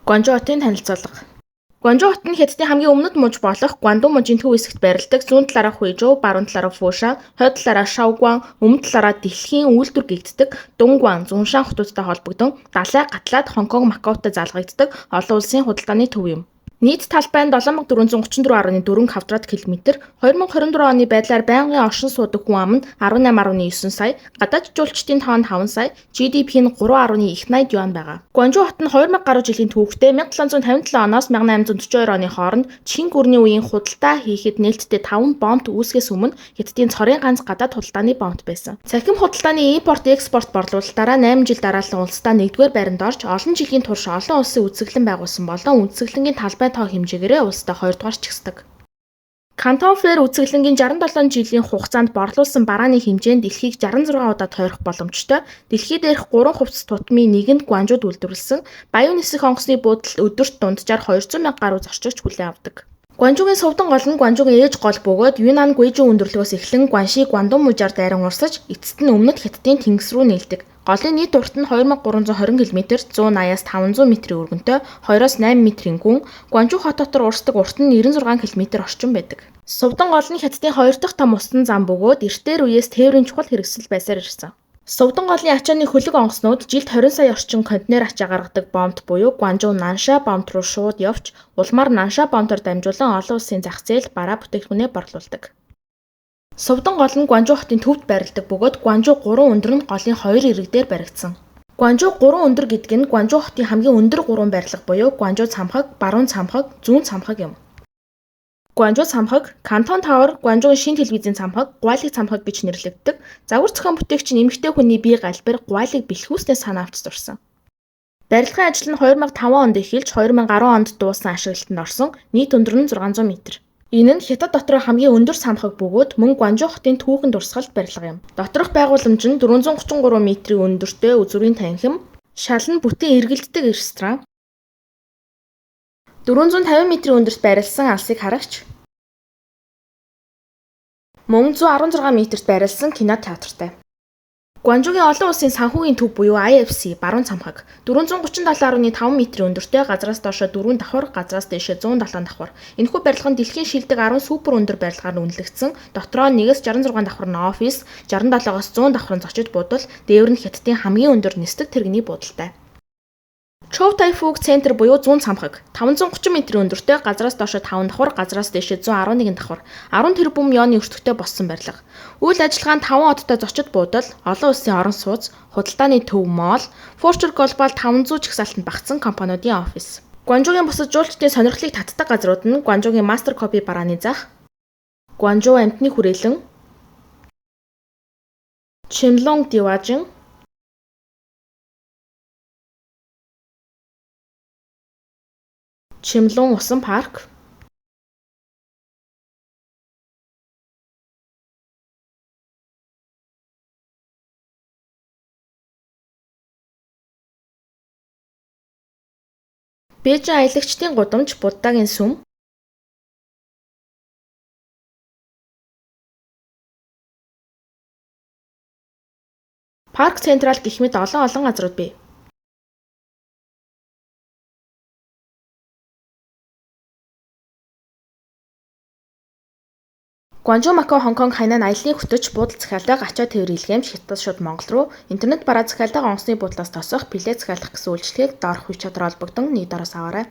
Гуанчжоу хотын танилцуулга. Гуанчжоу хот нь Хятадын хамгийн өмнөд муж болох Гуандун мужийн төв хэсэгт байрладаг. Зүүн талаараа Хуйжоу, баруун талаараа Фошан, хойд талаараа Шаогуан, өмнөд талаараа дэлхийн үйлдвэр гэгддэг Дунгуан, Зуншан хотуудтай холбогдсон, далай гатлаад Хонконг, Макаотой залгагддаг олон улсын худалдааны төв юм. Нийт талбай нь 7434.4 квадрат километр. 2024 оны байдлаар байнгын оршин суудаг хүн ам нь 18.9 сая, гадаад жуулчдын тоо нь 5 сая, GDP нь 3.80 юан байгаа. Гуанчжоу хот нь 2000 гаруй жилийн түүхтэй 1757 оноос 1842 оны хооронд Чин гүрний үеийн худалдаа хийхэд нээлттэй 5 бомбт үүсгэхээс өмнө Хятадын цорын ганц гадаад худалдааны бомбт байсан. Цахим худалдааны импорт экспорт борлуулалтаараа 8 жил дараалан улсдаа 1-р байранд орж, олон жилийн турш олон улсын үзэсгэлэн байгуулсан болон үзэсгэлэнгийн талбай тоо хэмжээгээрээ улсдаа 2-дугаар чигсдэг. Кантон Фэр үзэсгэлэнгийн 67 жилийн хугацаанд борлуулсан барааны хэмжээ нь дэлхийг 66 удаа тойрох боломжтой. Дэлхий дээрх 3 хувцас тутмын нэг нь Гуанчжоуд үйлдвэрлэсэн. Баян нисэх онгоцны буудалд өдөрт дунджаар 200 мянга гаруй зорчигч хүлээн авдаг. Гуанчжоугийн сувдан гол нь Гуанчжоугийн ээж гол бөгөөд Юнан Гуйжин өндөрлөгөөс эхлэн Гуанши Гуандун мужаар дайран урсаж, эцэст нь өмнөд Хятадын тэнгис рүү нийлдэг. Голын нийт урт нь 2320 км, 180-аас 500 метрийн өргөнтэй, 2-оос 8 метрийн гүн, Гуанчжоу хот дотор урсдаг урт нь 96 км орчим байдаг. Сувдан гол нь Хятадын хоёр дахь том усан зам бөгөөд эртээр үеэс тээврийн чухал хэрэгсэл байсаар ирсэн. Сувдан голын ачааны хөлөг онгоцнууд жилд 20 сая орчим контейнер ачаа гаргадаг бомбт буюу Гуанчжоу Нанша бомбт руу шууд явж, улмаар Нанша бомтоор дамжуулан олон улсын зах зээлд бараа бүтээгдэхүүнээ борлуулдаг. Сувдан гол нь Гуанчжоу хотын төвд байрладаг бөгөөд Гуанчжоу 3 өндөр нь голын 2 эрэг дээр баригдсан. Гуанчжоу 3 өндөр гэдэг нь Гуанчжоу хотын хамгийн өндөр 3 барилга буюу Гуанчжоу цамхаг, Баруун цамхаг, Зүүн цамхаг юм. Гуанчжоу цамхаг, Кантон Тауэр, Гуанчжоугийн шинэ телевизийн цамхаг, Гуайлыг цамхаг гэж нэрлэгддэг. Загвар зохион бүтээгч нь эмэгтэй хүний бие галбир гуайлыг бэлхүүснээс санаа авч зурсан. Барилгын ажил нь 2005 онд эхэлж 2010 онд дуусан ашиглалтанд орсон. Нийт өндөр нь 600 метр. Энэ нь Хятад доторх хамгийн өндөр цамхаг бөгөөд мөн Гуанчжоу хотын түүхэн дурсгалт барилга юм. Доторх байгууламж нь 433 метрийн өндөртэй үзүүрийн танхим, шал нь бүтэн эргэлддэг ресторан, 450 метрийн өндөрт байрласан алсыг харагч, мөн 116 метрт байрласан кино театртай. Гуанчжоугийн олон улсын санхүүгийн төв буюу IFC баруун цамхаг 437.5 метрийн өндөртэй газраас доошоо 4 давхар, газраас дээшээ 107 давхар. Энэхүү барилга нь дэлхийн шилдэг 10 супер өндөр барилгаар нь үнэлэгдсэн. Дотроо 1-ээс 66 давхар нь офис, 67-оос 100 давхар нь зочид буудал, дээвэр нь Хятадын хамгийн өндөр нисдэг тэрэгний буудалтай. Chow Tai Fook центр буюу зүүн цамхаг 530 метрийн өндөртэй газраас доошоо 5 давхар, газраас дээшээ 111 давхар, 10 тэрбум юаны өртөгтэй боссон барилга. Үйл ажиллагаа нь 5 одтой зочид буудал, олон улсын орон сууц, худалдааны төв мол, Fortune Global 500 жагсаалтанд багтсан компаниудын офис. Гуанчжоугийн бусад жуулчдын сонирхлыг татдаг газрууд нь Гуанчжоугийн Master Copy барааны зах, Гуанчжоу амьтны хүрээлэн, Чимлонг Диваажин, Чимлун усан парк, Бээжин аялагчдын гудамж, Буддагийн сүм, Парк Централ гэх мэт олон олон газрууд бий. Гуанчжоу, Макао, Хонконг, Хайнань аяллын хөтөч, буудал захиалга, ачаа тээврийн илгээмж, Хятадаас шууд Монгол руу, интернет бараа захиалга, онгоцны буудлаас тосох, билет захиалах гэсэн үйлчилгээг доорх WeChat-аар холбогдсон нэг дороос аваарай.